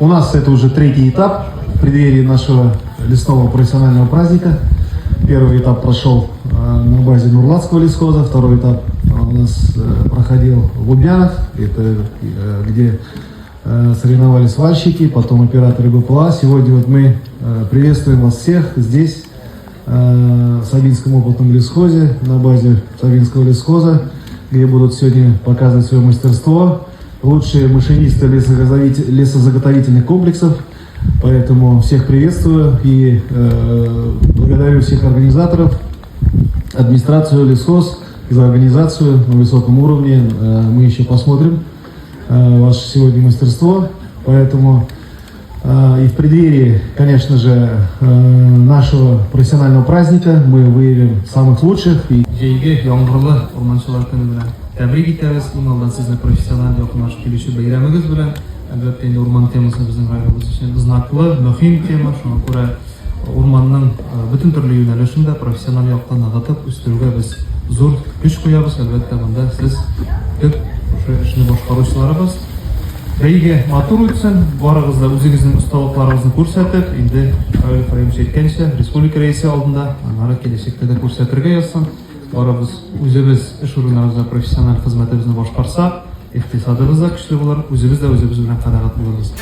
нас это уже третий этап в преддверии нашего лесного профессионального праздника. Первый этап прошел э, на базе Нурлатского лесхоза, второй этап э, у нас э, проходил в Лубянах, это где соревновались сварщики, потом операторы БПЛА. Сегодня вот мы приветствуем вас всех здесь, в Сабинском опытном лесхозе, на базе Сабинского лесхоза, где будут сегодня показывать свое мастерство лучшие машинисты лесозаготовительных комплексов. Поэтому всех приветствую и благодарю всех организаторов, администрацию лесхоз за организацию на высоком уровне. Мы еще посмотрим ваше сегодня мастерство. Поэтому и в преддверии, конечно же, нашего профессионального праздника мы выявим самых лучших. И Җәйге яңгырлы урманчылар көне белән тәбрик итәбез. Иң алдан сезне профессиональ якынлашып килүче бәйрәмегез белән. Әлбәттә, инде урман темасы безнең районыбыз өчен знаклы, мөһим тема. Шуңа күрә урманның бөтен төрле юнәлешен дә профессиональ яктан ныгытып үстерүгә без зур көч куябыз. Әлбәттә, монда сез төп шушы эшне башкаручыларыбыз. Бәйге матур үтсен, барыгыз да үзегезнең осталыкларыгызны күрсәтеп, инде Равил Фәһимович әйткәнчә, республика рәисе алдында, аннары киләчәктә дә күрсәтергә язсын. Барыбыз үзебез эш урыннарыбызда профессиональ хезмәтебезне башкарсак, икътисадыбыз да көчле булыр, үзебез дә үзебез белән канәгать булырбыз.